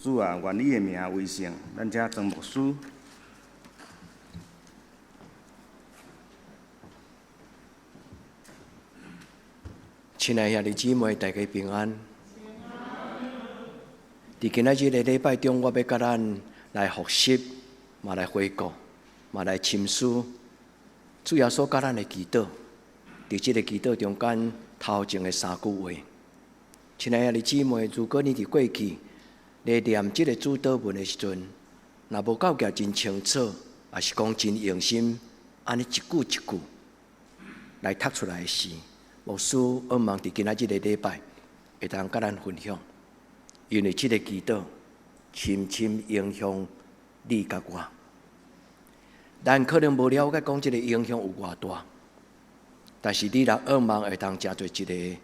主啊，願你的名為聖。咱請莊牧師。親愛兄弟姊妹，大家平安。佇今仔日个禮拜中，我欲佮咱來復習，嘛來回顧，嘛來深思主耶穌教咱的祈禱。佇這个祈禱中間，頭前的三句話。親愛兄弟姊妹，如果你佇過去咧念這个主禱文的時陣，若無夠夾真清楚，抑是講真用心，按呢一句一句來讀出來的時，牧師向望佇今仔這个禮拜會當佮咱分享，因為這个祈禱深深影響你佮我。咱可能無了解講這个影響有偌大，但是你若向望會當成做一个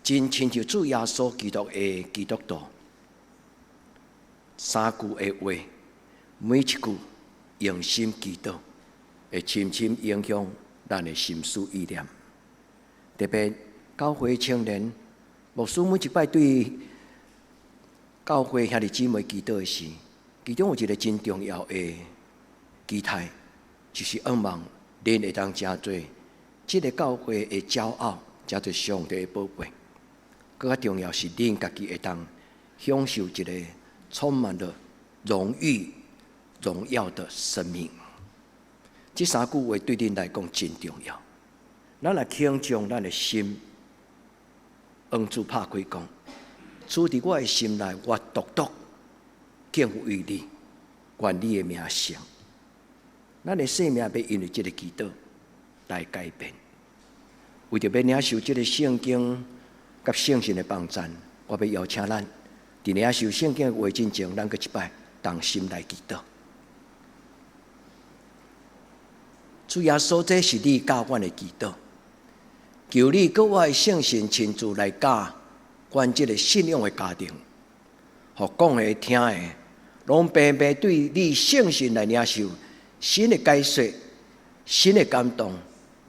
真親像主耶穌基督的基督徒，三句的話，每一句用心祈禱，會深深影響咱的心思意念。特別教會青年，牧師每一擺對教會兄弟姊妹祈禱的時，其中有一个真重要的期待，就是向望恁會當成做這个教會的驕傲，成做上帝的寶貝。閣較重要是，恁家己會當享受一个充滿了榮譽、榮耀的生命。這三句話對恁來講真重要。咱若肯將咱的心向主拍開講，主佇我的心內，我獨獨敬畏你，願你的名聖。咱的生命欲因為這个祈禱來改變。為著欲領受這个聖經佮聖神的幫贊，我欲邀請咱佇領受聖經的話進前，咱閣一擺同心來祈禱。主耶穌，這是你教阮的祈禱，求你閣我的聖神親自來教阮這个信仰的家庭，予講的聽的，攏平平對你聖神來領受新的解說、新的感動、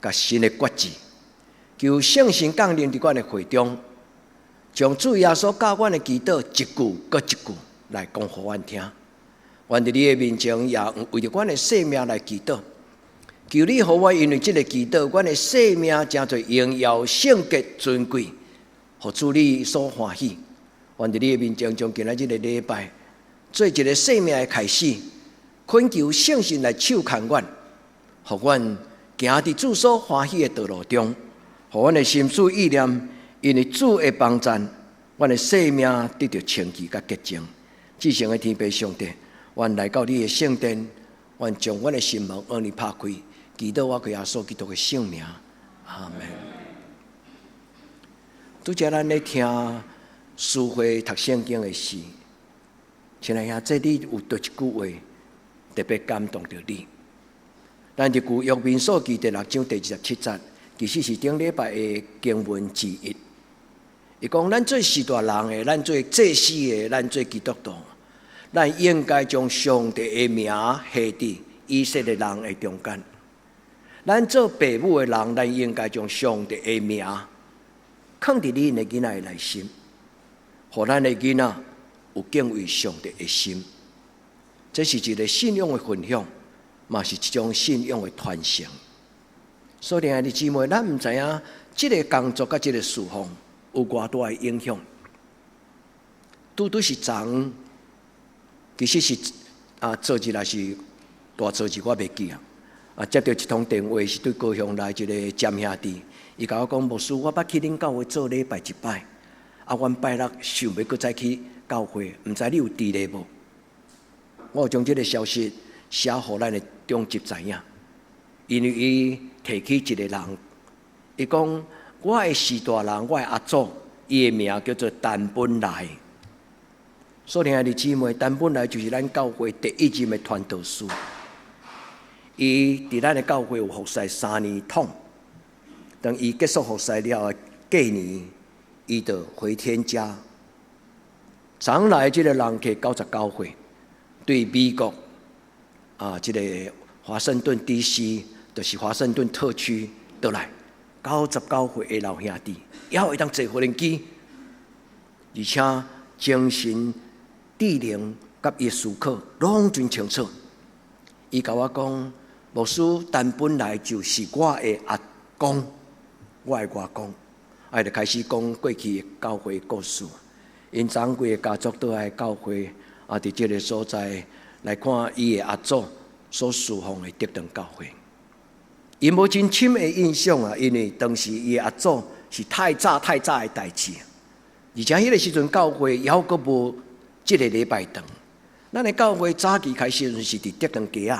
佮新的決志。求聖神降臨佇阮的會中，將主耶穌教阮的祈禱一句閣一句來講予阮聽。願佇你的面前，也為著阮的生命來祈禱。求你予我因為這个祈禱，阮的生命成做榮耀、聖潔、尊貴，予主你所歡喜。願佇你的面前，將今仔這个禮拜做一个生命的開始，懇求聖神來手牽阮，予阮行佇主所歡喜的道路中，予阮的心思意念因為主的幫贊，阮的生命得著清潔佮潔淨。至聖的天父上帝，阮來到你的聖殿，阮將阮的心門向你拍開，祈禱我靠耶穌基督的聖名，阿們。拄才咱咧聽書會讀聖經的時，親愛兄，這裡有佗一句話特別感動著你。咱佇舊約民數記第六章第27節，其實是頂禮拜的經文之一。伊講，咱做序大人的，咱做祭司的，咱做基督徒，咱應該將上帝的名下佇以色列人的中間。咱做父母的人，咱應該將上帝的名囥佇恁的囡仔的內心，予咱的囡仔有敬畏上帝的心。這是一个信仰的分享，嘛是一種信仰的傳承。所以，兄弟姊妹，咱毋知影這个工作佮這个事奉有偌大的影響。拄拄是昨，其實是啊，昨日抑是大昨日，我袂記啊。啊，接著一通電話是對高雄來一个詹兄弟，伊共我講，牧師，我捌去恁教會做禮拜一擺，啊，阮拜六想欲閣再去教會，毋知你有佇咧無？我有將這个消息寫予咱的長執知影，因為伊提起一个人，伊講我的序大人，我的阿祖，伊的名叫做陳本來。所以兄弟姊妹，陳本來就是咱教會第一任的傳道師。伊佇咱的教會有服侍3年統，當伊結束服侍了後，隔年伊就回天家。昨來這个人客99歲，對美國啊，這个華盛頓 D.C. 就是華盛頓特區倒來，99歲的老兄弟，猶會當坐無人機，而且精神智能佮伊思考攏真清楚。伊共我講，牧師，但本來就是我的阿公，我的外公，啊，就開始講過去的教會故事。𪜶整規个家族倒來教會，啊，佇這个所在來看伊的阿祖所侍奉的德堂教會。伊無真深的印象啊，因為當時伊的阿祖是太早太早的代誌，而且彼个時陣教會猶閣無這个禮拜堂。咱的教會早期開始時是佇德堂街仔，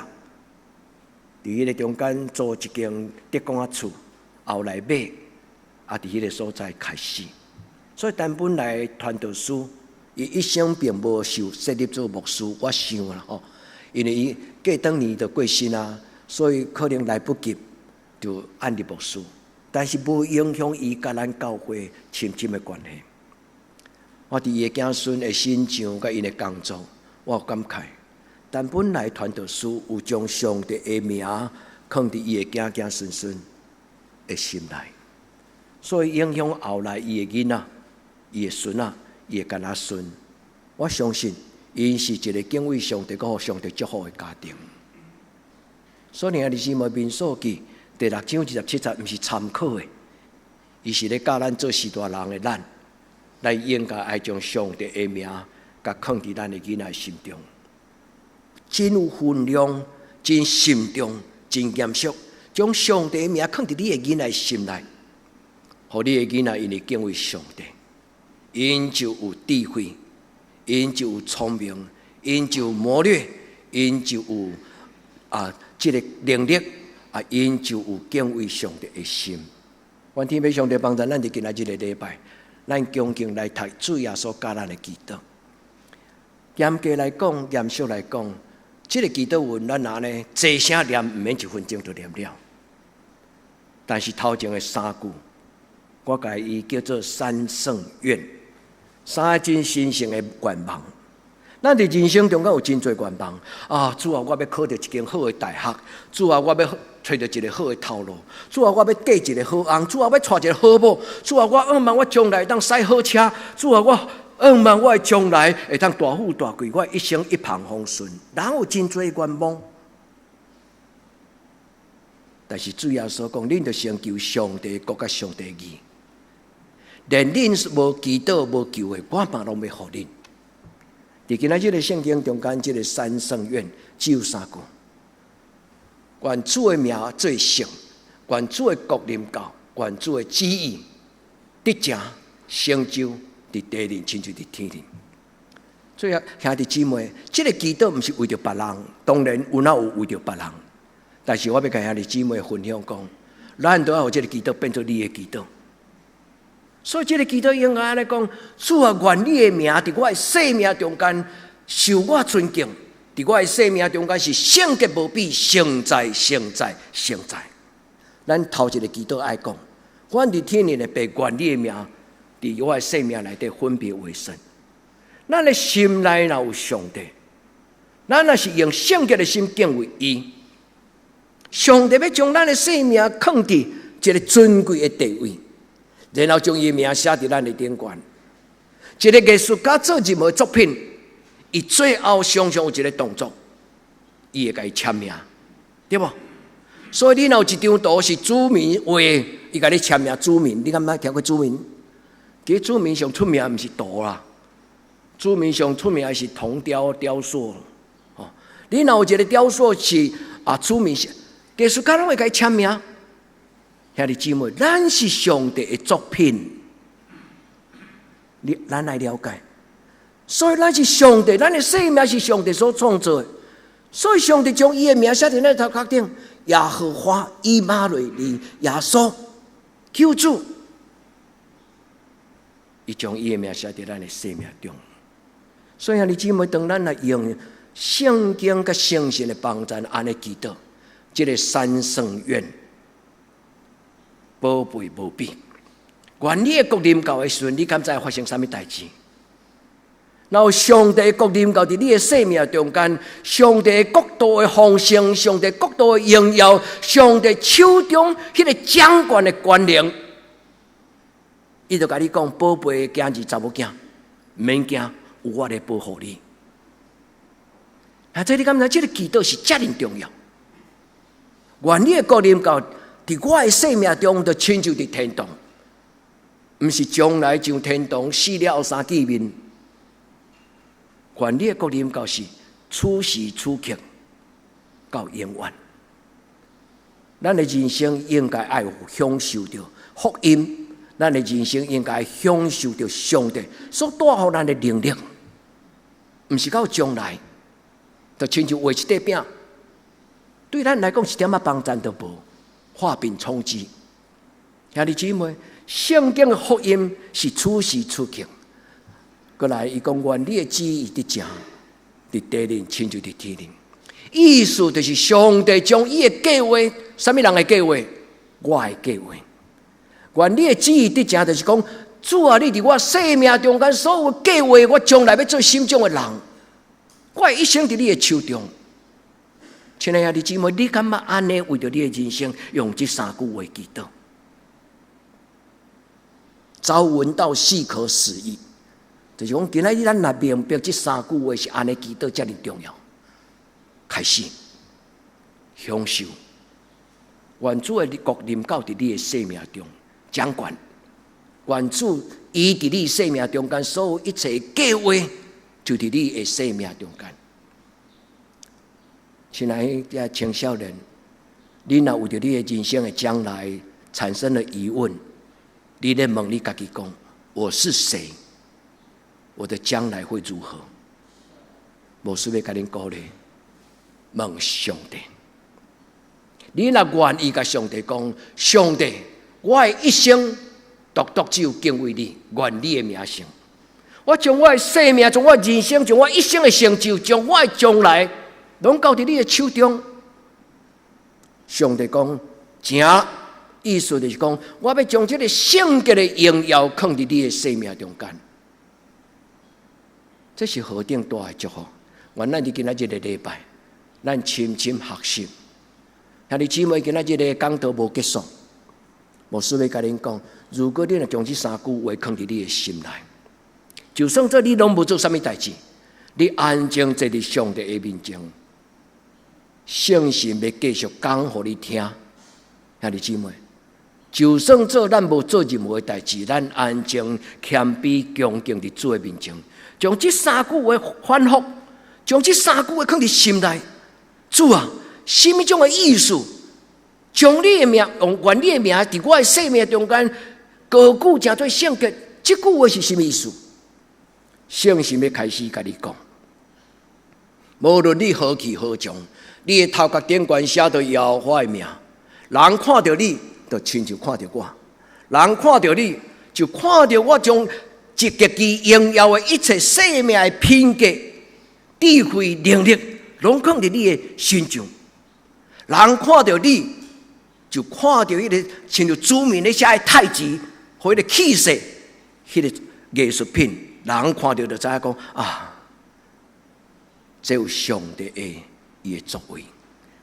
佇彼个中間租一間德公仔厝，後來買，啊，佇彼个所在開始。所以，陳本來傳道師，伊一生並無受設立做牧師，我想啦吼，因為伊過當年就過身啊，所以可能來不及就按立牧師，但是無影響伊佮咱教會親近的關係。我佇伊的子孫的身上，佮𪜶的工作，我有感慨。陳本來傳道師有將上帝的名囥佇伊的子子孫孫的心內，所以影響後來伊的囡仔、伊的孫仔、伊的囡仔孫。我相信，𪜶是一个敬畏上帝、閣予上帝祝福的家庭。所以，兄弟姊妹，民數記第六章27節，毋是參考的，伊是咧教咱做序大人的咱，來應該愛將上帝的名，共囥佇咱的囡仔心中，真有分量、真慎重、真嚴肅，將上帝的名囥佇你的囡仔心內，予你的囡仔因為敬畏上帝，𪜶就有智慧，𪜶就有聰明，𪜶就有謀略，𪜶就有啊這个能力啊，𪜶就有敬畏上帝的心。願天父上帝幫助咱佇今仔日个禮拜，咱恭敬來讀主耶穌教咱的祈禱。嚴格來講，嚴肅來講，這个祈禱文咱按呢齊聲念，毋免一分鐘就念了。但是頭前的三句，我共伊叫做三聖願，三個真神聖的願望。咱佇人生中間有真濟願望啊！主啊，我欲考著一間好的大學；主啊，我欲揣著一个好的頭路；主啊，我欲嫁一个好翁；主啊，欲娶一个好某；主啊，我向望我將來會當駛好車；主啊，我向望我的將來會當大富大貴，我一生一帆風順。人有真濟願望，但是主耶穌講，恁著先求上帝國佮上帝義，連恁無祈禱無求的，我嘛攏欲予恁。佇今仔這个聖經中間，這个三聖願只有三句：願主的名做聖，願主的國臨到，願主的旨意得成成就佇地裡，親像佇天頂。最後兄弟姊妹，這个祈禱毋是為著別人，當然有哪有為著別人，但是我欲共兄弟姊妹分享講，咱都愛予這个祈禱變做你的祈禱。所以這个祈禱應該按呢講：主啊，願你的名佇我的生命中間受我尊敬，佇我的生命中間是聖潔無比，聖在聖在聖在。咱頭一个祈禱愛講，阮佇天頂的父，願你的名佇我的生命內底分別為聖。咱的心內若有上帝，咱若是用聖潔的心敬畏伊，上帝欲將咱的生命囥佇一個尊貴的地位。然後將伊名寫佇咱的頂懸。一个藝術家做任何作品，伊最後常常有一个動作，伊會共伊簽名，對無？所以你若有一張圖是朱明畫的，伊共你簽名朱明，你敢捌聽過朱明？其實朱明上出名毋是圖啦，朱明上出名的是銅雕雕塑。哦，你若有一个雕塑是啊朱明，藝術家攏會共伊簽名。兄弟姊妹，咱是上帝的作品，你咱來了解。所以咱是上帝，咱的生命是上帝所創造的。所以上帝將伊的名寫佇咱頭殼頂，耶和華以馬內利耶穌救主，伊將伊的名寫佇咱的生命中。所以兄弟姊妹，當咱來用聖經佮聖神的幫助，按呢祈禱，這个三聖願。寶貝無比，願你的國臨到的時陣，你敢知發生啥物代誌？若有上帝國臨到佇你的生命中間，上帝國度的豐盛，上帝國度的榮耀，上帝手中彼个掌權的權能，伊就共你講：寶貝的囝兒、查某囝，毋免驚，有我咧保護你。啊，這你敢知這个祈禱是遮爾重要？願你的國臨到，佇我的生命中，就親像佇天堂，毋是將來上天堂死了後三見面。願你的國臨到是此時此刻到永遠。咱的人生應該愛享受著福音，咱的人生應該享受著上帝所帶予咱的能力，毋是到將來，就親像畫一塊餅，對咱來講一點仔幫贊都無，畫餅充飢。兄弟姊妹，聖經的福音是此時此刻。閣來，伊講願你的旨意得成，佇地裡親像佇天頂。意思就是上帝將伊的計劃，啥物人的計劃？我的計劃。願你的旨意得成，就是講主啊，你佇我生命中間所有計劃，我將來欲做啥物種的人，我的一生佇你的手中。親愛的兄弟姊妹，你感覺按呢為著你的人生用這三句話祈禱？朝聞道，夕可死矣。就是講，今仔日咱若明白這三句話是按呢祈禱遮爾重要，開始享受願主的國臨到佇你的生命中掌權，願主伊佇你生命中間所有一切計劃，就佇你的生命中間。親愛的青少年，你若為著你的人生的將來產生了疑問，你咧問你家己講：我是誰？我的將來會如何？牧師欲共恁鼓勵，問上帝。你若願意共上帝講，上帝，我的一生獨獨只有敬畏你，願你的名成。我將我的生命，將我的人生，將我一生的成就，將我的將來，攏交佇你的手中。上帝講，成，意思就是講，我欲將這个聖潔的榮耀囥佇你的生命中間。這是何等大的祝福！願咱佇今仔這个禮拜，咱深深學習。兄弟姊妹，今仔這个講道無結束，牧師欲共恁講，如果你若將這三句話囥佇你的心內，就算做你攏無做啥物代誌，你安靜坐佇上帝的面前，聖神欲繼續講予你聽。兄弟姊妹，就算做咱無做任何代誌，咱安靜謙卑恭敬佇主的面前，將這三句話反覆，將這三句話囥佇心內。主啊，啥物種的意思？將你的名，用願你的名，佇我的生命中間高舉，成做聖潔。這句話是啥物意思？聖神欲開始共你講，無論你何去何從，你的頭殼頂懸寫著耶和華的名，人看著你，就親像看著我；人看著你，就看著我將這極其榮耀的一切生命的品格、智慧、能力，攏囥佇你的身上。人看著你，就看著彼个親像書面咧寫的太極，和彼个氣勢，彼个藝術品，人看著就知影講啊，這有上帝的伊的作為。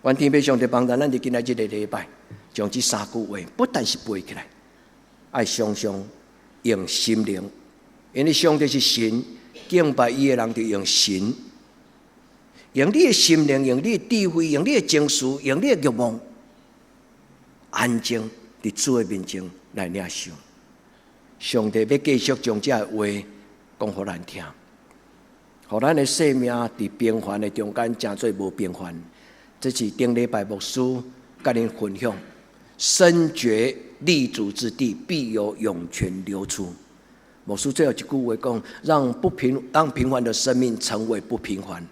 願天父上帝幫助咱佇今仔這个禮拜，將這三句話不但是背起來，愛常常用心靈，因為上帝是神，敬拜伊的人就用神，用你的心靈，用你的智慧，用你的情緒，用你的慾望，安靜佇主的面前來領受。上帝欲繼續將這个話講予咱聽，予咱的生命佇平凡的中間，成做無平凡。這是頂禮拜牧師共恁分享，深覺立足之地必有湧泉流出。牧師最後一句話講，讓平凡的生命成為不平凡。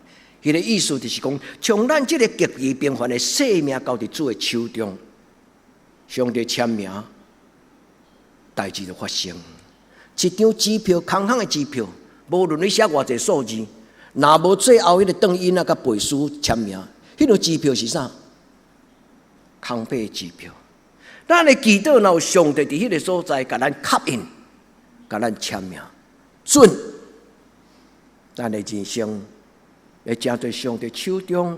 彼个意思就是講，將咱這个極其平凡的生命交佇主的手中，上帝簽名，代誌就發生。一張支票，空空的支票，無論你寫偌濟數字，若無最後彼个轉印仔佮背書簽名，彼張支票是啥？空白支票。咱的祈禱若有上帝佇彼个所在，共咱確認，共咱簽名，準，咱的人生欲成做上帝手中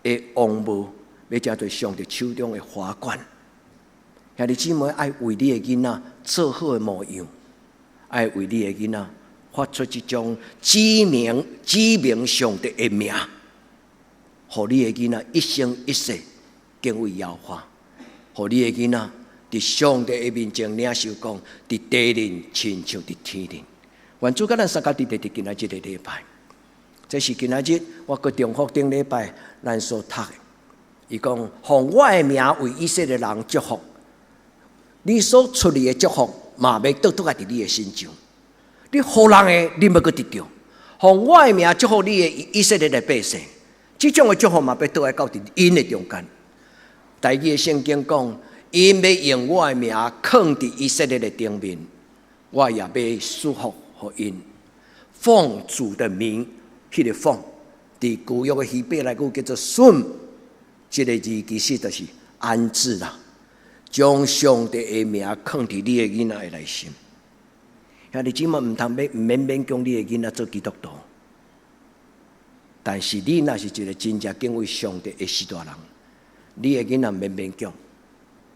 的王帽，欲成做上帝手中的華冠。兄弟姊妹，愛為你的囡仔做好的模樣，愛為你的囡仔發出這種指明指明上帝的名。予你的囡仔一生一世敬畏耶和華，予你的囡仔佇上帝的面前領受講，佇地面親像佇天頂。願主佮咱相佮佇佇今仔這個禮拜，這是今仔日我閣重複頂禮拜咱所讀的。伊講，奉我的名為以色列人祝福，你所出去的祝福嘛欲倒轉來佇你的身上。你予人的，你欲閣得著；奉我的名祝福你的以色列的百姓，這種的祝福嘛欲倒來到佇𪜶的中間。台語的聖經講，𪜶欲用我的名囥佇以色列的頂面，我也欲賜福予𪜶。奉主的名，彼個奉，佇舊約的希伯來語叫做順，這個字其實就是安置啦，將上帝的名囥佇你的囡仔的內心。兄弟姊妹，毋通欲毋免勉強你的囡仔做基督徒，但是你若是一個真正敬畏上帝的序大人，你的囡仔毋免勉強，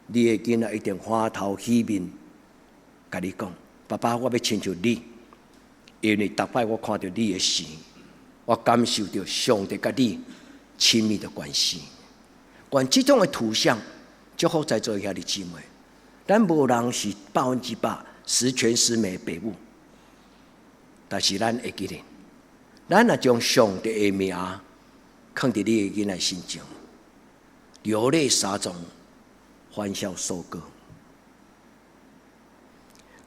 你的囡仔一定歡頭喜面，共你講：爸爸，我欲親像你，因為逐擺我看著你的時，我感受著上帝佮你親密的關係。願這種的圖像，祝福在座兄弟姊妹，咱無人是100%十全十美的父母，但是咱會記得，咱若將上帝的名囥佇你的囡仔身上，流淚撒種，歡笑收割。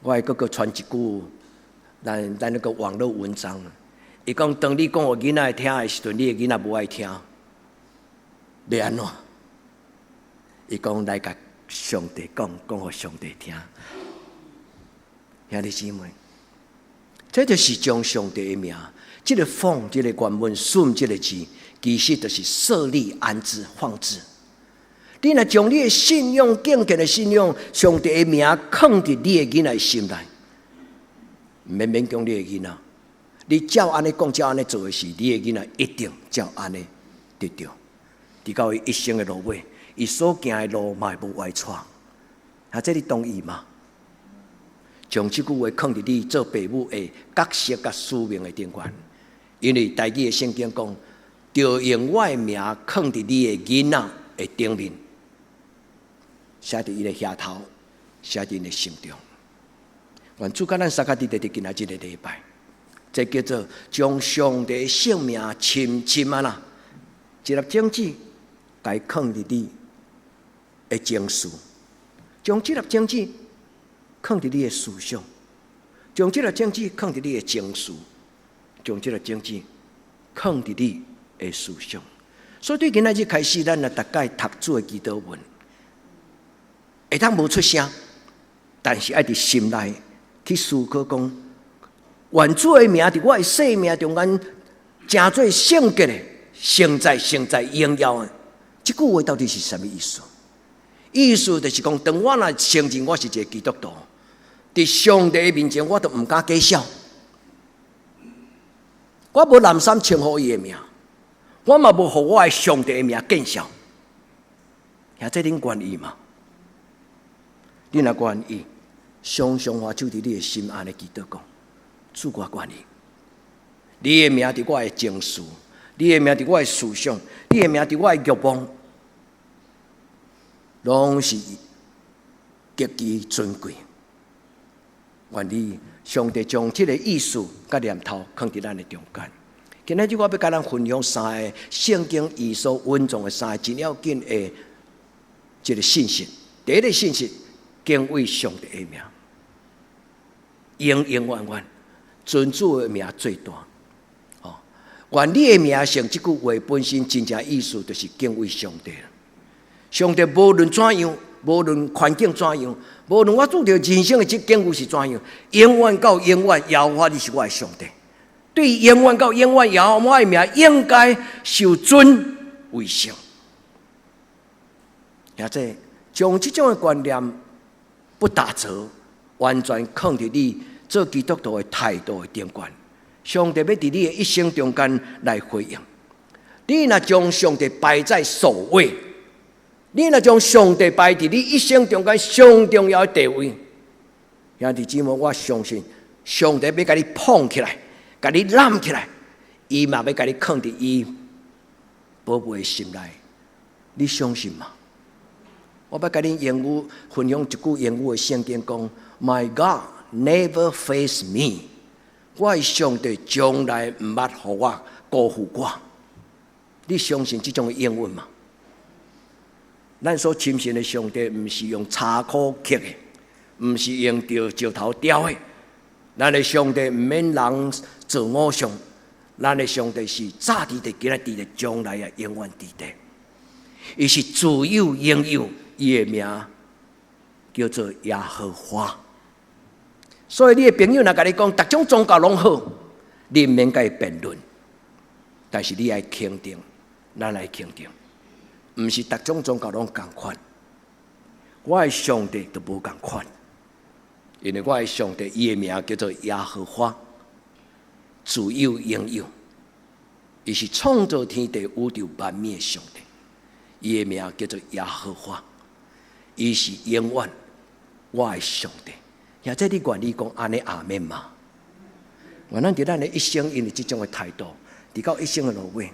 我會閣閣傳一句，咱那個網絡文章，伊講當你講予囡仔聽的時陣，你的囡仔無愛聽，欲按怎？伊講來共上帝講，講予上帝聽。兄弟姊妹，這就是將上帝的名，這個奉，這個原文順這個字，其實就是設立、安置、放置。你若將你的信仰、敬虔的信仰，上帝的名囥佇你的囡仔心內，毋免勉強你的囡仔，你照按呢講，照按呢做的時，你的囡仔一定照按呢得著。直到伊一生的落尾，伊所行的路嘛會無歪躍。啊，這你同意嗎？將這句話囥佇你做爸母的角色佮使命的頂懸，因為台語的聖經講，著用我的名囥佇你的囡仔的頂面，寫佇伊的額頭，寫佇𪜶的心中。願主佮咱相佮佇佇今仔這個禮拜，這叫做將上帝的聖名深深啊啦，一粒種子，共伊囥佇你的情緒，將這粒種子囥佇你的思想，將這粒種子囥佇你的情緒，將這粒種子囥佇你的思想。所以對今仔日開始，咱來逐擺讀主的祈禱文，會當無出聲，但是愛佇心內去思考講，願主的名佇我的生命中間，成做聖潔的、聖在、聖在榮耀的。這句話到底是啥物意思？意思就是講，當我若承認我是一個基督徒，佇上帝的面前，我就毋敢假笑。我無濫三稱呼伊的名，我嘛無予我的上帝的名見笑。兄弟恁願意嗎？你若願意，常常話就佇你的心按呢祈禱講，主我願意。你的名佇我的情緒，你的名佇我的思想，你的名佇我的慾望，攏是極其尊貴。願你上帝將這個意思佮念頭囥佇咱的中間。今仔日我欲佮咱分享三个聖經伊所蘊藏的三個真要緊的這個信息。第一個信息，敬畏上帝的名，永永遠遠尊主的名最大。哦，願你的名成這句話本身真正意思就是敬畏上帝。上帝無論怎樣，無論環境怎樣，無論我拄著人生的這境遇是怎樣，永遠到永遠，耶和華你是我的上帝。對永遠到永遠，耶和華的名應該受尊為聖。兄弟，將這種的觀念不打折，完全囥佇你做基督徒的態度的頂懸。上帝欲佇你的一生中間來回應。你若將上帝擺在首位，你若將上帝擺佇你一生中間上重要的地位，兄弟姊妹，我相信上帝欲共你捧起來，共你攬起來，伊嘛欲共你囥佇伊寶貝的心內，你相信嗎？我欲共恁英語分享一句英語的聖經講：My God never fails me。我的上帝從來毋捌予我辜負我。你相信這種的應允嗎？咱所深信的上帝，毋是用柴箍刻的，毋是用著石頭雕的。咱的上帝毋免人做偶像，咱的上帝是早佇咧，今仔佇咧，將來也永遠佇咧。伊是自有永有，伊的名叫做耶和華。所以你的朋友若共你講，逐種宗教攏好，你毋免共伊辯論，但是你愛肯定，咱來肯定，毋是逐種宗教攏仝款。我的上帝就無仝款，因為我的上帝伊的名叫做耶和華，自有永有，伊是創造天地宇宙萬物的上帝，伊的名叫做耶和華，伊是永遠我的上帝。或者你願意講按呢阿們嗎？願咱佇咱的一生，因為這種的態度，佇到一生的落尾，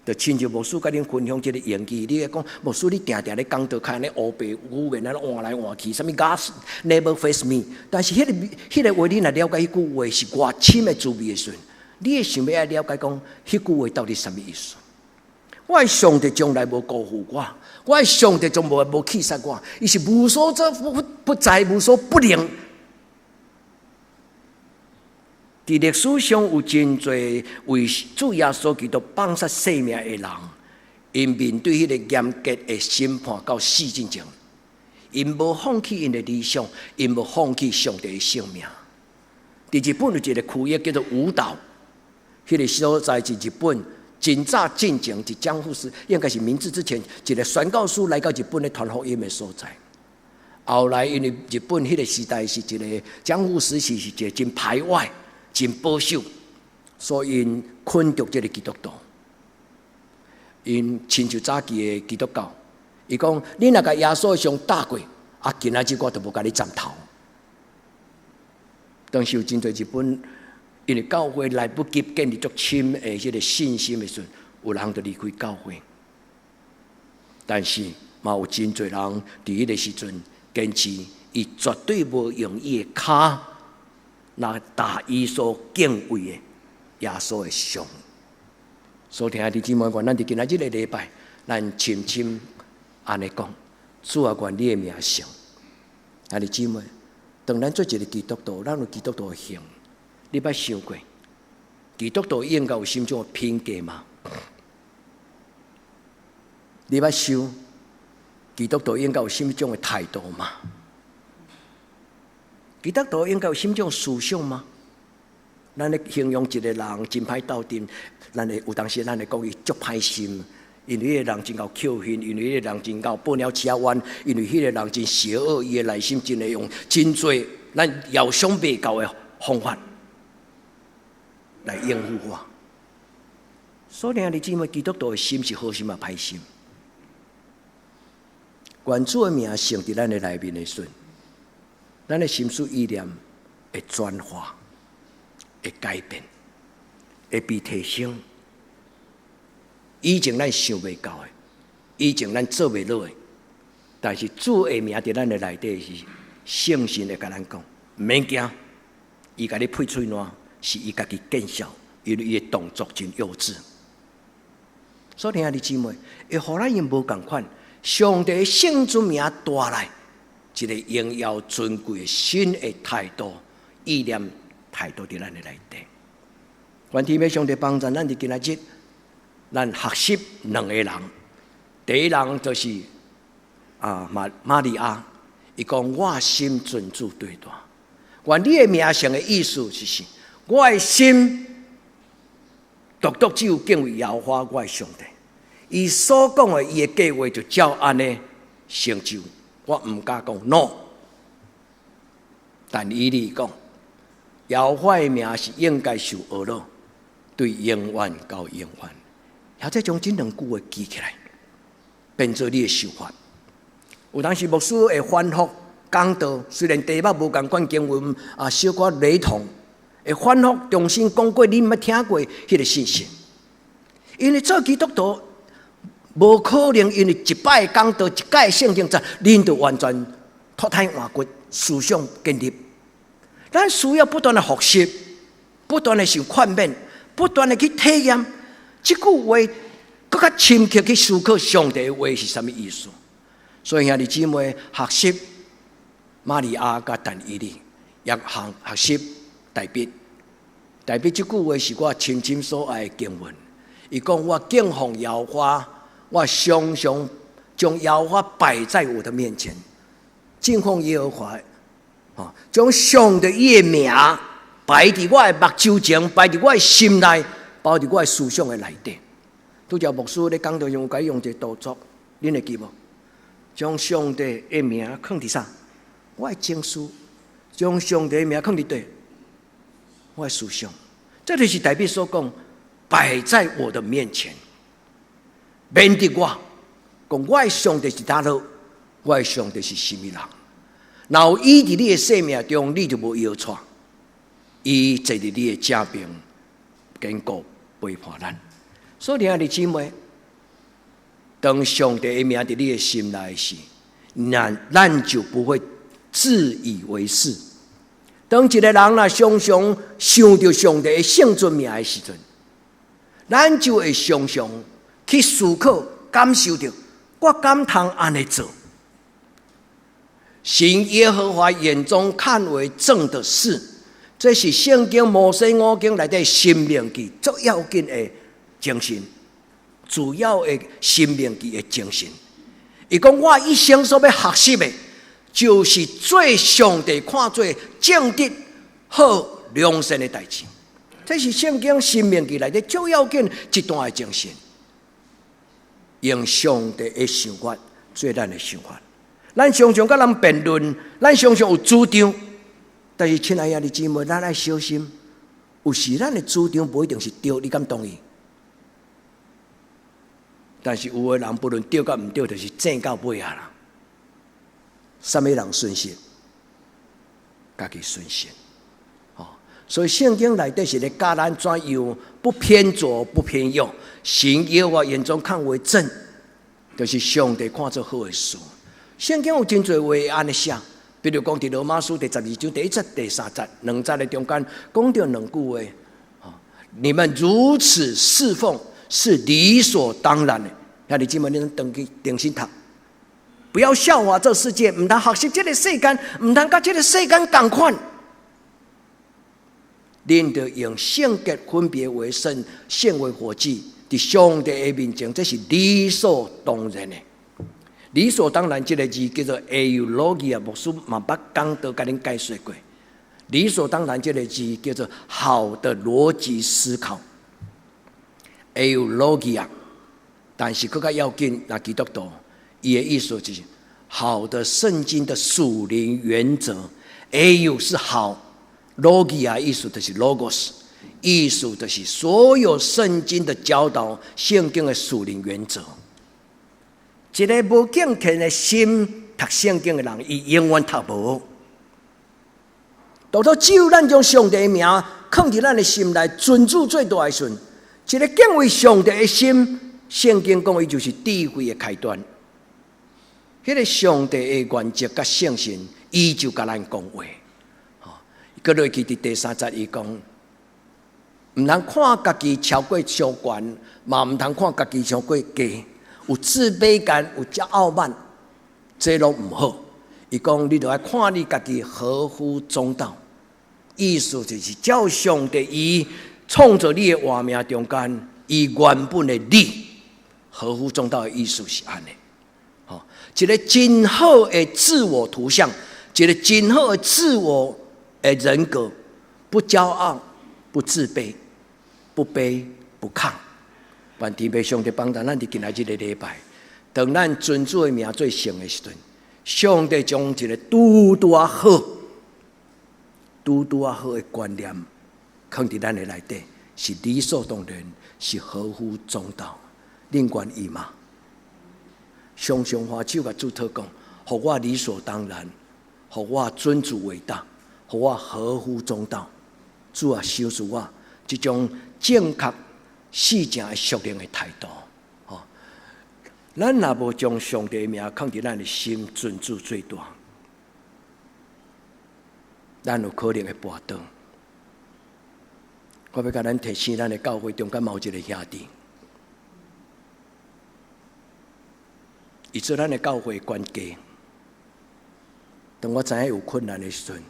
就親像牧師共恁分享這個英語，你會講牧師，你定定咧講道，較按呢烏白語言按呢換來換去，啥物 God never fails me。但是彼個話，你若了解彼句話是偌深的滋味的時陣，你會想欲愛了解講，彼句話到底啥物意思？我的上帝從來無辜負我，我的上帝從無棄殺我，伊是無所不在，無所不能。佇歷史上有真濟為主耶穌基督放殺性命的人，𪜶面對彼個嚴格的審判到死之前，𪜶無放棄𪜶的理想，𪜶無放棄上帝的聖名。佇日本有一個區域叫做舞島，彼個所在是日本真早進前，佇江戶時應該是明治之前，一個宣教師來到日本咧傳福音的所在。後來因為日本彼個時代是一個江戶時期，是一個真排外、真保守，所以𪜶困著這個基督徒，𪜶親像早期的基督教，伊講你若共耶穌的像打過，啊，今仔日我就無共你斬頭。當時有真濟日本，因為教會來不及建立足深的這個信心的時陣，有人就離開教會。但是嘛有真濟人佇彼個時陣堅持，伊絕對無用伊的跤來踏伊所敬畏的耶穌的像。所以兄弟姊妹，願咱佇今仔日個禮拜，咱深深按呢講，主啊，願你的名聖。兄弟姊妹，當咱做一個基督徒，咱有基督徒的行，你捌想過，基督徒應該有啥物種的品格嗎？你捌想，基督徒應該有啥物種的態度嗎？基督徒應該有啥物種思想嗎？咱咧形容一個人真歹鬥陣，咱會有當時咱會講伊足歹心，因為彼個人真𠢕抾恨，因為彼個人真𠢕報鳥鼠仔冤，因為彼個人真邪惡，伊的內心真會用真濟咱遙想袂到的方法來應付我。所以兄弟姊妹，基督徒的心是好心抑歹心？願主的名聖佇咱的內面的時陣，咱的心思意念會轉化，會改變，會被提升。以前咱想袂到的，以前咱做袂落的，但是主的名佇咱的內底是聖神會共咱講，毋免驚，伊共你配喙瀾是伊家己見效，因為伊的動作真幼稚。所以兄弟姊妹，會予咱用無仝款，上帝聖尊名帶來一個榮耀尊貴的新的態度、意念態度佇咱的內底。願天父上帝幫助咱佇今仔日，咱學習兩個人。第一人就是啊瑪瑪利亞，伊講我心尊主最大。願你的名聖的意思就是，我的心獨獨只有敬畏耶和華我的上帝。伊所講的伊的計劃就照按呢成就，我毋敢講 no。但以理講，耶和華的名是應該受呵咾，對永遠到永遠。或者將這兩句話記起來，變做你的想法。有當時牧師會反覆講道，雖然題目無仝款經文啊，小可雷同，會反覆重新講過你毋捌聽過彼個信息。因為做基督徒，無可能因為一擺講道、一屆聖經節，恁就完全脫胎換骨，思想建立。咱需要不斷的學習，不斷的受勸勉，不斷的去體驗。這句話閣較深刻去思考上帝的話是啥物意思。所以兄弟姊妹學習瑪利亞佮但以理，也學學習大衛。大衛這句話是我深深所愛的經文。伊講我敬奉耶和華，我常常將耶和華擺在我的面前，敬奉耶和華，將上帝伊的名擺佇我的目睭前，擺佇我的心內，包佇我的思想的內底。拄才牧師咧講道用該用一個動作，恁會記無？將上帝的名囥佇啥？我的情緒，將上帝的名囥佇佗？我的思想，這就是大衛所講，擺在我的面前，面對我，講我的上帝是哪落，我的上帝是啥物人？若有伊佇你的生命中，你就無搖掣。伊坐佇你的正邊，堅固陪伴咱。所以兄弟姊妹，當上帝的名佇你的心內時，咱就不會自以為是。當一個人若常常想著上帝的聖尊名的時陣，咱就會常常去思考、感受著，我敢通按呢做？行耶和華眼中看為正的事，這是聖經摩西五經內底申命記最要緊的精神，主要的申命記的精神。伊講我一生所欲學習的，就是做上帝看做正直、好、良善的代誌。這是聖經申命記內底最要緊一段的精神。用上帝的想法做咱的想法。咱常常佮人辯論，咱常常有主張，但是親愛的兄弟姊妹，咱愛小心。有時咱的主張無一定是對，你敢同意？但是有的人不論對佮毋對，就是爭到尾仔啦。啥物人損失？家己損失。哦，所以聖經內底是咧教咱怎樣不偏左不偏右，行耶和華眼中看為正，就是上帝看做好的事。聖經有真濟話按呢寫，比如講佇羅馬書第12章第一節、第三節兩節的中間講著兩句話。你們如此侍奉是理所當然的。兄弟姊妹，恁轉去重新讀，不要效法這世界，毋通學習這個世間，毋通佮這個世間仝款。恁著用聖潔分別為聖，獻為活祭，佇上帝的面前，這是理所當然的。理所當然，這個字叫做 eulogia，牧師嘛捌講道共恁解說過。理所當然，這個字叫做好的邏輯思考，eulogia。但是閣較要緊，若基督徒，伊的意思就是好的聖經的屬靈原則。eu 是好，logia 意思就是 logos，意思就是所有聖經的教導，聖經的屬靈原則。一個無敬虔的心讀聖經的人，伊永遠讀無。獨獨只有咱將上帝的名囥佇咱的心內，尊主做大的時陣，一個敬畏上帝的心，聖經講伊就是智慧的開端。彼個上帝的原則佮聖神，伊就共咱講話。吼，閣落去佇第三節，伊講，毋通看家己超過傷懸，嘛毋通看家己傷過低。有自卑感，有驕傲慢，這攏毋好。伊講，你著愛看你家己合乎中道，意思就是照上帝伊創造你的活命中間，伊原本的你合乎中道的意思是按呢。吼，一個真好的自我圖像，一個真好的自我的人格，不驕傲，不自卑，不卑不亢。願天父上帝幫助咱佇今仔這個禮拜，當咱尊主的名做聖的時陣，上帝將一個拄拄仔好、拄拄仔好的觀念，囥佇咱的內底，是理所當然，是合乎中道。恁願意嗎？常常揮手共主禱告，予我理所當然，予我尊主為大，予我合乎中道。主啊，賞賜我這種正確。四正的屬靈的態度，吼。咱若無將上帝的名囥佇咱的心，尊主最大，咱有可能會跋倒。我欲共咱提醒，咱的教會中間嘛有一個兄弟，伊做咱的教會管家。當我知影有困難的時陣，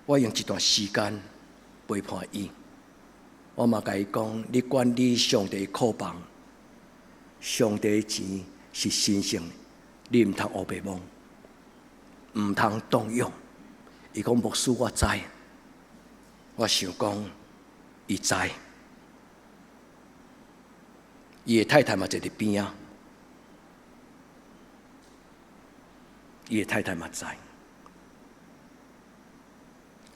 我用一段時間陪伴伊。我嘛共伊講：你管理上帝庫房，上帝的錢是神聖，你毋通烏白摸，毋通動用。伊講牧師，我知。我想講，伊知。伊的太太嘛坐佇邊仔，伊的太太嘛知。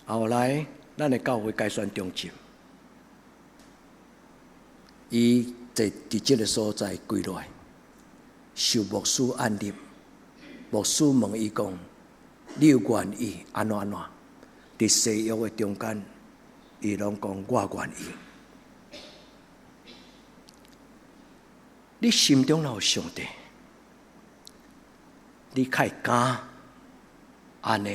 後來，咱的教會改選中正，伊坐佇這个所在跪落來，受牧師按立。牧師問伊講：你有願意按怎按怎？佇誓約的中間，伊攏講我願意。你心中若有上帝，你較會敢按呢？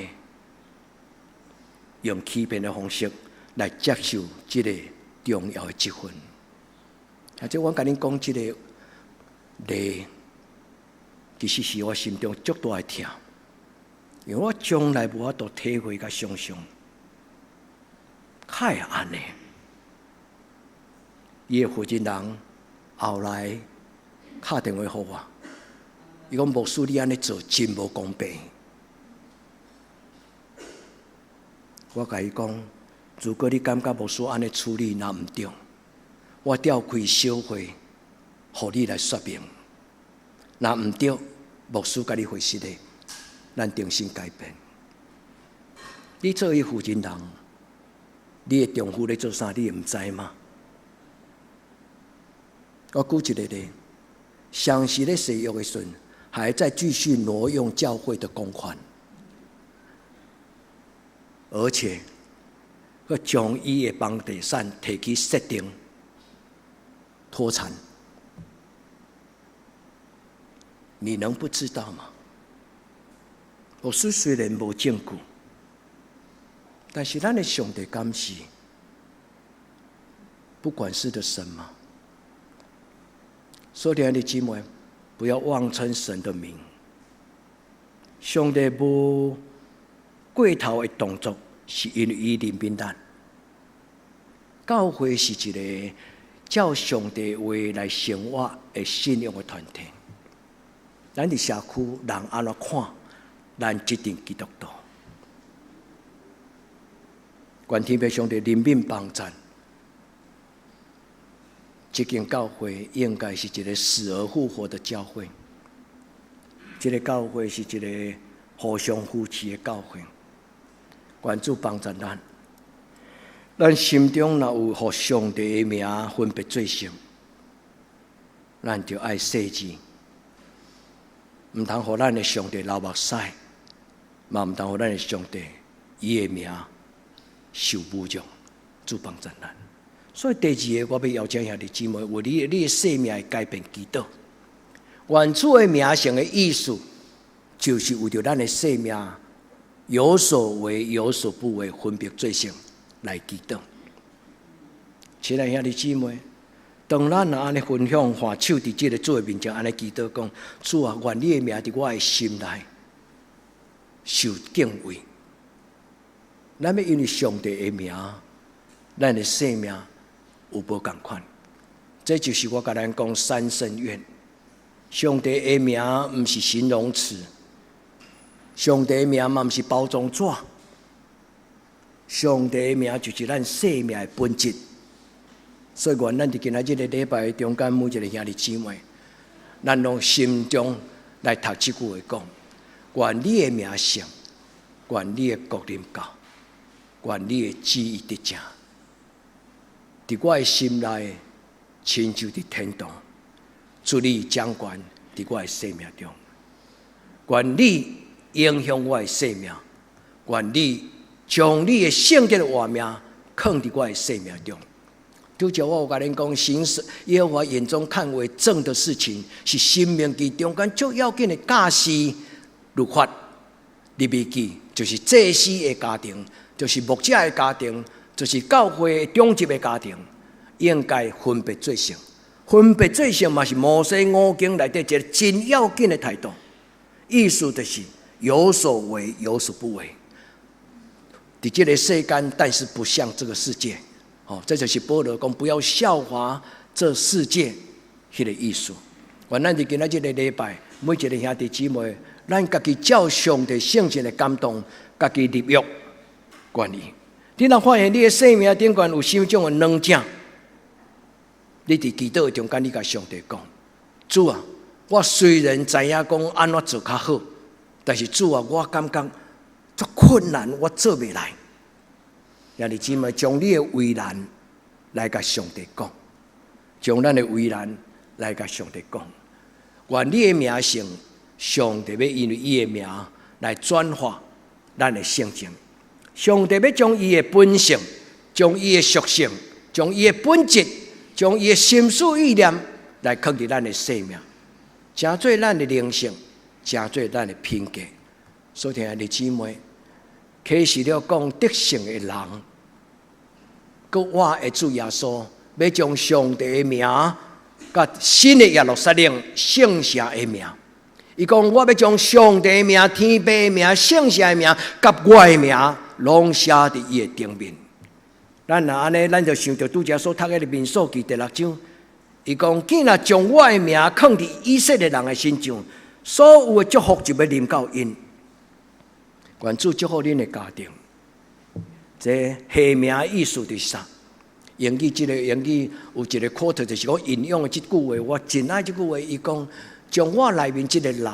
用欺騙的方式來接受這个重要的職分。啊，這我共恁講這个例，其實是我心中足大的痛，因為我從來無法度體會佮想象，哪會按呢？伊的負責人後來敲電話予我，伊講牧師你按呢做真無公平。我共伊講，如果你感覺牧師按呢處理若毋對，我召開小會，予你來說明。若毋對，牧師共你回實的，咱重新改變。你做伊負責人，你的丈夫咧做啥，你會毋知嗎？我舉一個例，相時咧誓約的時陣，還在繼續挪用教會的公款。而且，閣將伊的房地產提去設定脫產，你能不知道嗎？牧師雖然無證據，但是咱的上帝敢是不管事的神嗎？所以，親愛的姊妹，不要妄稱神的名，上帝無過頭的動作，是因為伊憐憫咱。教會是一个照上帝話來生活的信仰的團體。咱佇社區人按怎看，咱這陣基督徒。願天父上帝憐憫幫贊。這間教會應該是一个死而復活的教會。這个教會是一个互相扶持的教會。願主幫助咱，咱心中若有予上帝的名分別做聖，咱就愛細緻，毋通予咱的上帝流目屎，嘛毋通予咱的上帝伊的名受侮辱。主幫助咱。所以第二个，我欲邀請兄弟姊妹，為你的生命改變祈禱。願主的名聖的意思，就是為著咱的生命有所為有所不為，分別做聖來祈禱。親愛兄弟姊妹，當咱若按呢分享，揮手佇這个主的面前，按呢祈禱講：主啊，願你的名佇我的心內受敬畏。咱欲因為上帝的名，咱的生命有無仝款？這就是我共咱講三聖願。上帝的名毋是形容詞，上帝的名嘛毋是包裝紙，上帝的名就是咱生命的本質。所以，願咱佇今仔日的禮拜中間，每一个兄弟姊妹，咱攏心中來讀這句話講：願你的名聖，願你的國臨到，願你的旨意得成。佇我的心內，親像佇天堂，主你掌權佇我的生命中，願你影響我的生命，願你將你的聖潔的活命囥佇我的生命中。拄才我有共恁講，行耶和華眼中看為正的事情，是申命記中間最要緊的教示律法。利未記就是祭司的家庭，就是牧者的家庭，就是教會長執的家庭，應該分別做聖。分別做聖嘛是摩西五經內底一個真要緊的態度。意思就是有所為，有所不為。佇這個世間，但是不像這個世界。哦，這就是保羅講不要效法這世界彼個意思。願咱佇今仔這個禮拜，每一個兄弟姊妹，咱家己照上帝聖神的感動，家己立約願意。你若發現你的生命頂懸有啥物種的軟正，你佇祈禱的中間，你共上帝講：主啊，我雖然知影講按怎做較好，但是主啊，我感覺足困難，我做袂來。兄弟姊妹，將你的為難來共上帝講，將咱的為難來共上帝講。願你的名聖，上帝欲因為伊的名來轉化咱的性情。上帝欲將伊的本性、將伊的屬性、將伊的本質、將伊的心思意念來囥佇咱的生命，成做咱的靈性，成做咱的品格。所以，兄弟姊妹，啟示錄講得勝的人，閣我的主耶穌，欲將上帝的名，佮新的耶路撒冷聖城的名。伊講我欲將上帝的名、天父的名、聖城的名，佮我的名，攏寫佇伊的頂面。咱若按呢，咱就想著拄才所讀的民數記第六章。伊講，既若將我的名囥佇以色列人的身上，所有的祝福就欲臨到𪜶。願主祝福恁的家庭。這下名意思就是啥？英語這個英語有一個 quote，就是講引用的這句話，我真愛這句話。伊講將我內面這個人，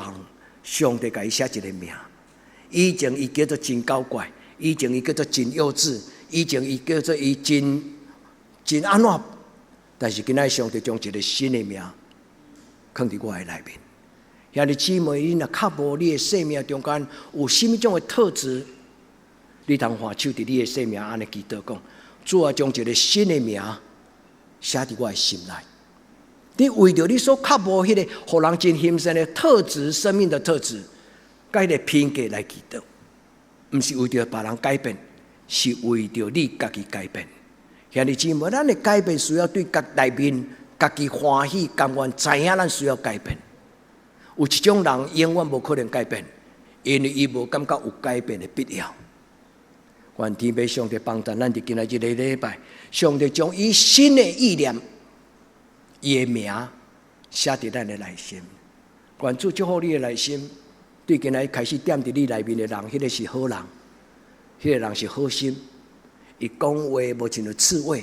上帝共伊寫一個名。以前伊叫做真搞怪，以前伊叫做真幼稚，以前伊叫做伊真真按怎？但是今仔上帝將一個新的名囥佇我的內面。兄弟姊妹，你若較無你的生命中間有啥物種的特質，你通還手佇你的生命按呢祈禱講：主啊，將一個新的名寫佇我的心內。你為著你所較無彼個予人真欣羨的特質、生命的特質，佮彼個品格來祈禱，毋是為著別人改變，是為著你家己改變。兄弟姊妹，咱的改變需要對家內面家己歡喜甘願，知影咱需要改變。有一種人永遠無可能改變，因為伊無感覺有改變的必要。願天父上帝幫助咱佇今仔這個禮拜，上帝將伊新的意念、伊的名寫佇咱的內心。願主祝福你的內心，對今仔開始踮佇你內面的人，彼個是好人，彼個人是好心。伊講話無親像刺蝟，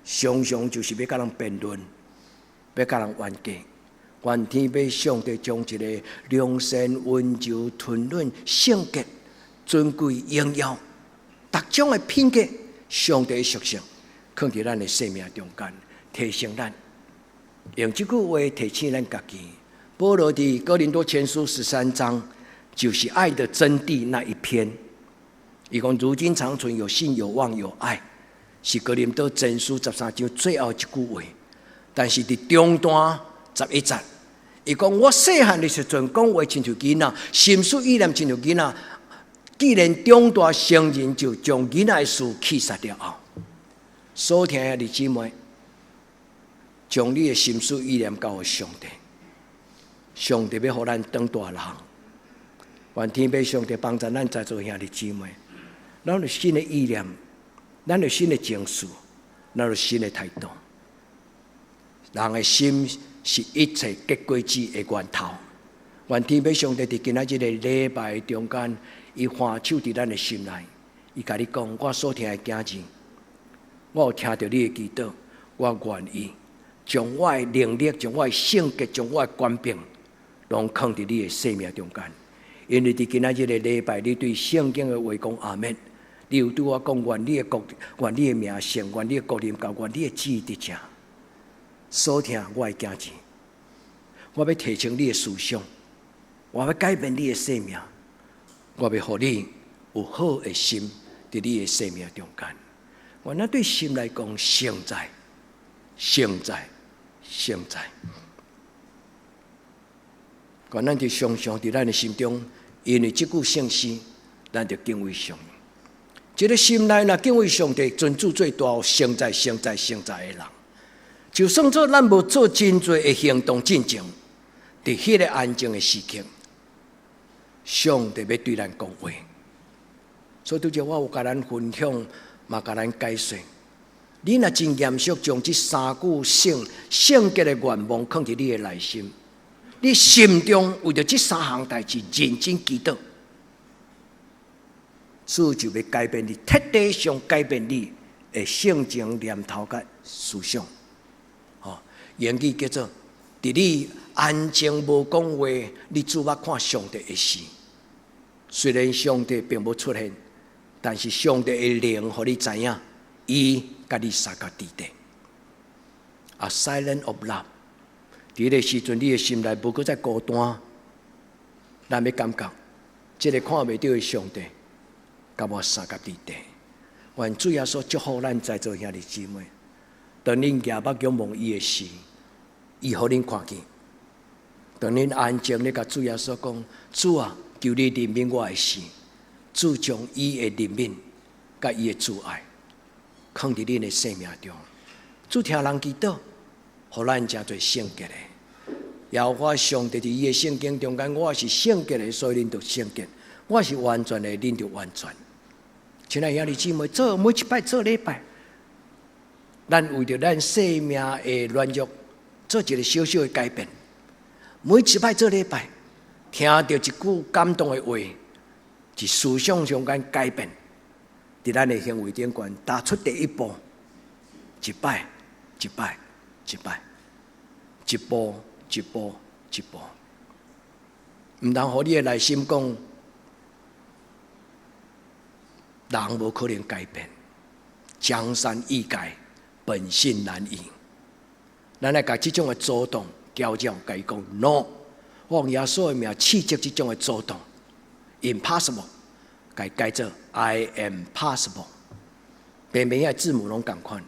常常就是欲佮人辯論，欲佮人冤家。願天父上帝將一個良善、溫柔、吞忍、聖潔、尊貴、榮耀，逐種的品格，上帝的屬性，囥佇咱的生命中間，提升咱。用這句話提醒咱家己。保羅佇哥林多前書13章，就是愛的真諦那一篇。伊講如今長存有信、有望、有愛，是哥林多前書十三章最後一句話。但是佇中段11節，伊講我細漢的時陣講話親像囡仔，心思意念親像囡仔。既然長大成人，就將囡仔的事棄殺了後，所聽的弟姊妹，將你的心思意念交予上帝，上帝欲予咱長大人。願天父上帝幫助咱在座兄弟姊妹，咱有新的意念，咱有新的情緒，咱有新的態度。人的心是一切結果子的源頭。願天父上帝佇今仔這個禮拜中間，伊還手佇咱的心內，伊共你講：我所疼的囝兒，我有聽著你的祈禱，我願意將我的能力、將我的性格、將我的權柄，攏囥佇你的生命中間。因為佇今仔這個禮拜，你對聖經的話講阿們，你有對我講，願你的國，願你的名聖，願你的國臨到，願你的旨意得成。所疼我的囝兒，我欲提升你的思想，我欲改變你的生命，我欲予你有好的心佇你的生命中間。原來對心來講，實在聖哉，聖哉。願咱佇常常佇咱的心中，因為這句聖詩，咱就敬畏上帝。這个心內若敬畏上帝，尊主做大，聖哉聖哉聖哉的人，就算做咱無做真濟的行動進前，佇彼个安靜的時刻，上帝欲對咱講話。所以拄才我有共咱分享，嘛共咱解說。你若真嚴肅將這三句聖聖潔的願望囥佇你的內心，你心中為著這三項代誌認真祈禱，主就欲改變你，徹底上改變你的性情、念頭佮思想。吼，英語叫做佇你安靜無講話，你注目看上帝的時，雖然上帝並無出現，但是上帝的靈予你知影，伊佮你相佮佇咧。A silent of love，佇彼个時陣，你的心內無閣再孤單，咱欲感覺，這个看袂著的上帝，佮我相佮佇咧。願主耶穌祝福咱在座兄弟姊妹，當恁舉目仰望伊的時，伊予恁看見；當恁安靜咧共主耶穌講：主啊，求你憐憫我的時，主將伊的憐憫佮伊的慈愛，囥佇恁的生命中。主聽人祈禱，予咱成做聖潔的。耶和華上帝佇伊的聖經中間，我是聖潔的，所以恁就聖潔；我是完全的，恁就完全。親愛兄弟姊妹，做每一擺做禮拜，咱為著咱生命的軟弱，做一个小小的改變。每一擺做禮拜，聽著一句感動的話，佇思想上間改變，佇咱的行為頂懸踏出第一步，一擺一擺一擺，一步一步一步，毋通予你的內心講，人無可能改變，江山易改，本性難移。咱來共這種的阻擋交戰，共伊講 no，我用耶穌的名斥責這種的阻擋，impossible，共伊改做 I am possible，明明遐字母攏仝款，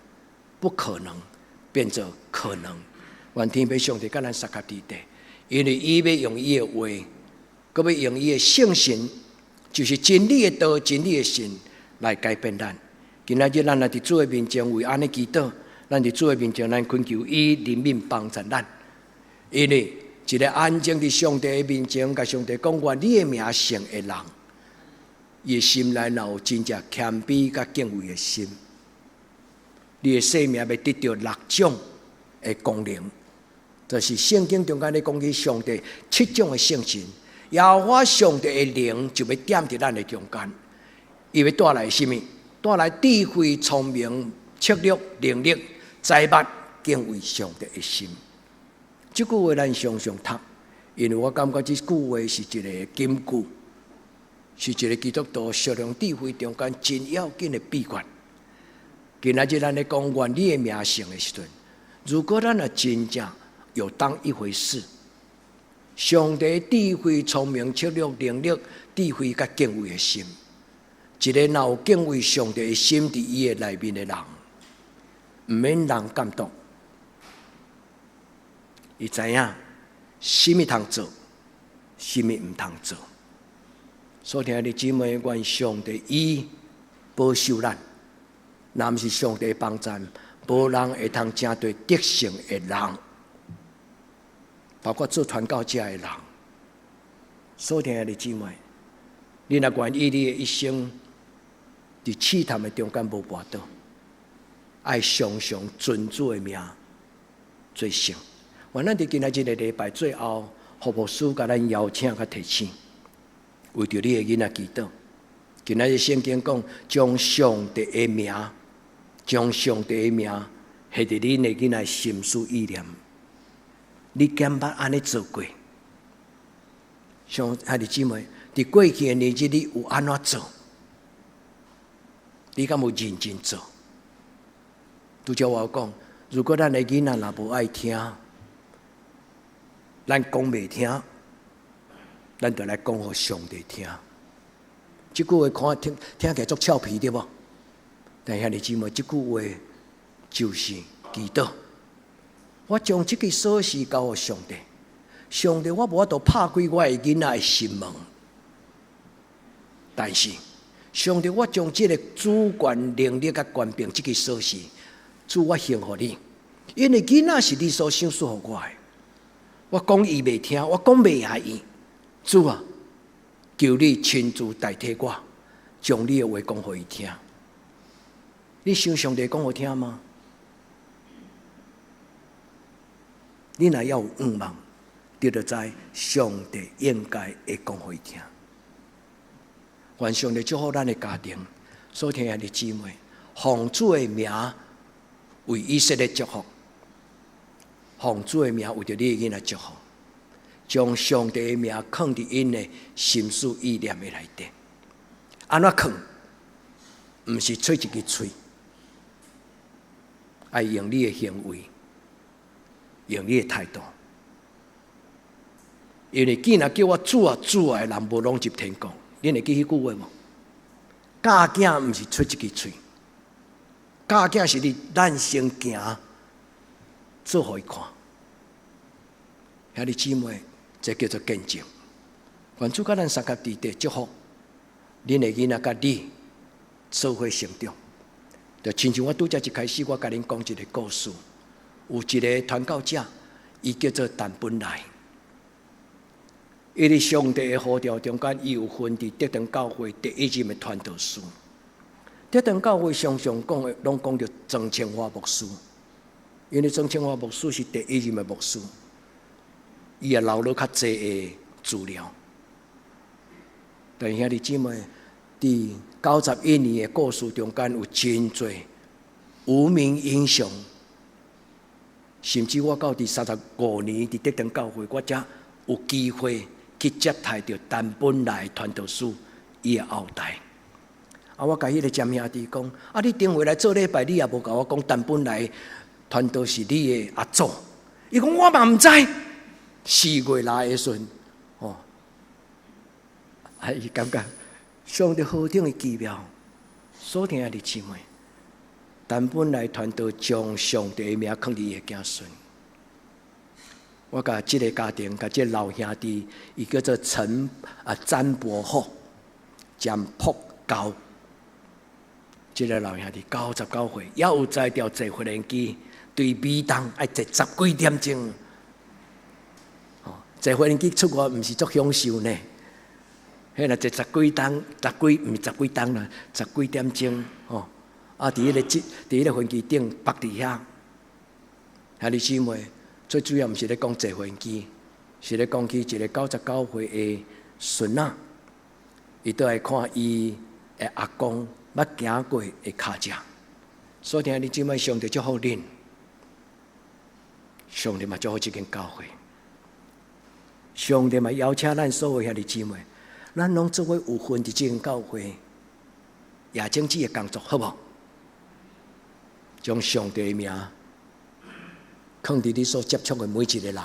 不可能變做可能。願天父上帝佮咱相佮佇咧，因為伊欲用伊的話，閣欲用伊的聖神，就是真理的道、真理的神來改變咱。今仔日咱來佇主的面前為按呢祈禱，咱佇主的面前，咱懇求伊憐憫幫助咱。因為一个安靜佇上帝的面前，共上帝講願你的名聖的人，伊的心內若有真正謙卑佮敬畏的心，你的生命欲得著六種的功能。就是聖經中間咧講起上帝七種的聖神，耶和華上帝的靈就欲踮佇咱的中間，伊欲帶來啥物？帶來智慧、聰明、策略、能力、財物、敬畏上帝的心。這句話咱常常讀，因為我感覺這句話是一个金句，是一个基督徒屬靈智慧中間真要緊的秘訣。今仔日咱咧講願你的名聖的時陣，如果咱若真正有當一回事，上帝智慧、聰明、策略、能力、智慧佮敬畏的心，一个若有敬畏上帝的心佇伊的內面的人，毋免人監督，伊知影啥物通做，啥物毋通做。所以兄弟姊妹，願上帝伊保守咱，若毋是上帝幫贊，無人會通成做得勝的人。包括做傳教者的人，所以兄弟姊妹，你若願意你的一生佇試探的中間無跋倒，愛常常尊主的名做聖。願咱佇今仔這个禮拜最後，何牧師共咱邀請佮提醒，為著你的囡仔祈禱。今仔日聖經講，將上帝的名，將上帝的名，寫佇恁的囡仔心思意念。你敢捌按呢做過？像兄弟姊妹，佇過去的年日，你有按怎做？你敢有認真做？拄才我講，如果咱的囡仔若無愛聽，咱講袂聽，咱就來講予上帝聽。這句話看聽聽起來足俏皮對無？但兄弟姊妹，這句話就是祈禱。我將這个鎖匙交予上帝，上帝，我無法度拍開我的囡仔的心門，但是上帝，我將這个主權能力佮權柄，這个鎖匙，主，我還予你，因為囡仔是你所賞賜予我的，我講伊袂聽，我講袂贏伊，主啊，求你親自代替我，將你的話講予伊聽。你想上帝講予聽嗎？你若猶有向望，你就知上帝應該會講予伊聽。願上帝祝福咱的家庭，所聽的姊妹，奉主的名為以色列祝福，奉主的名為著你的囡仔祝福，將上帝的名囥佇𪜶的心思意念的內底。按怎囥？毋是吹一支喙，愛用你的行為，用你的態度。因為既然叫我主啊主啊的人，無攏入天國。恁會記彼句話無？教囝毋是出一支喙，教囝是你咱先行做予伊看。兄弟姊妹，這叫做見證。願主佮咱相佮佇佇祝福，恁的囡仔佮你做伙成長。就親像我拄才一開始，我共恁講一個故事，有一個傳教者，伊叫做陳本來。伊佇上帝的呼召中間，伊有份佇德堂教會第一任的傳道師。德堂教會常常講的，攏講著曾清華牧師，因為曾清華牧師是第一任的牧師，伊也留落較濟的資料。但兄弟姊妹，佇91年的故事中間，有真濟無名英雄，甚至我到佇35年佇德堂教會，我才有機會去接待著陳本來傳道師伊的後代。啊，我共彼个詹兄弟講：啊，你頂回來做禮拜，你也無共我講陳本來傳道是你的阿祖。伊講我嘛毋知。4月來的時陣，哦，啊，伊感覺上帝何等的奇妙，所聽的姊妹，陳本來傳道將上帝的名囥佇伊的子孫。我共這个家庭，共這个老兄弟，伊叫做陳啊詹伯虎，詹朴高。這个老兄弟99歲，猶有才調坐無人機，對美東愛坐十幾點鐘。哦，坐無人機出國毋是足享受呢？彼若坐十幾鐘，十幾毋是十幾鐘啦，十幾點鐘吼。啊，佇彼个佇彼个飛機頂縛佇遐，兄弟姊妹。最主要毋是咧講坐飛機，是咧講起一個99歲的孫仔，伊倒來看伊的阿公捌行過的跤跡。所以兄弟姊妹，上帝祝福恁，上帝嘛祝福這間教會，上帝嘛邀請咱所有兄弟姊妹，咱攏做伙有份佇這間教會，也政治的工作，好無？將上帝的名囥佇你所接觸的每一個人，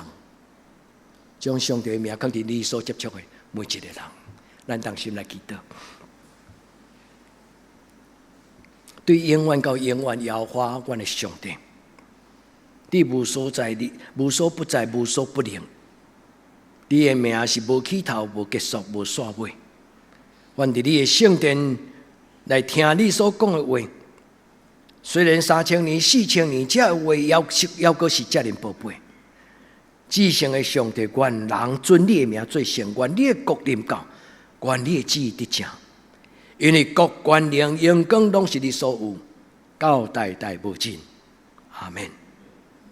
將上帝的名囥佇你所接觸的每一個人，咱同心來祈禱。對永遠到永遠，耶和華阮的上帝，你無所在，你無所不在，無所不能。你的名是無起頭、無結束、無煞尾。願佇你的聖殿來聽你所講的話。雖然3000年、4000年，這話猶閣是遮爾寶貝。至聖的上帝，願人尊你的名做聖，願你的國臨到，願你的旨意得成。因為國權能榮光攏是你所有，到代代無盡。阿們。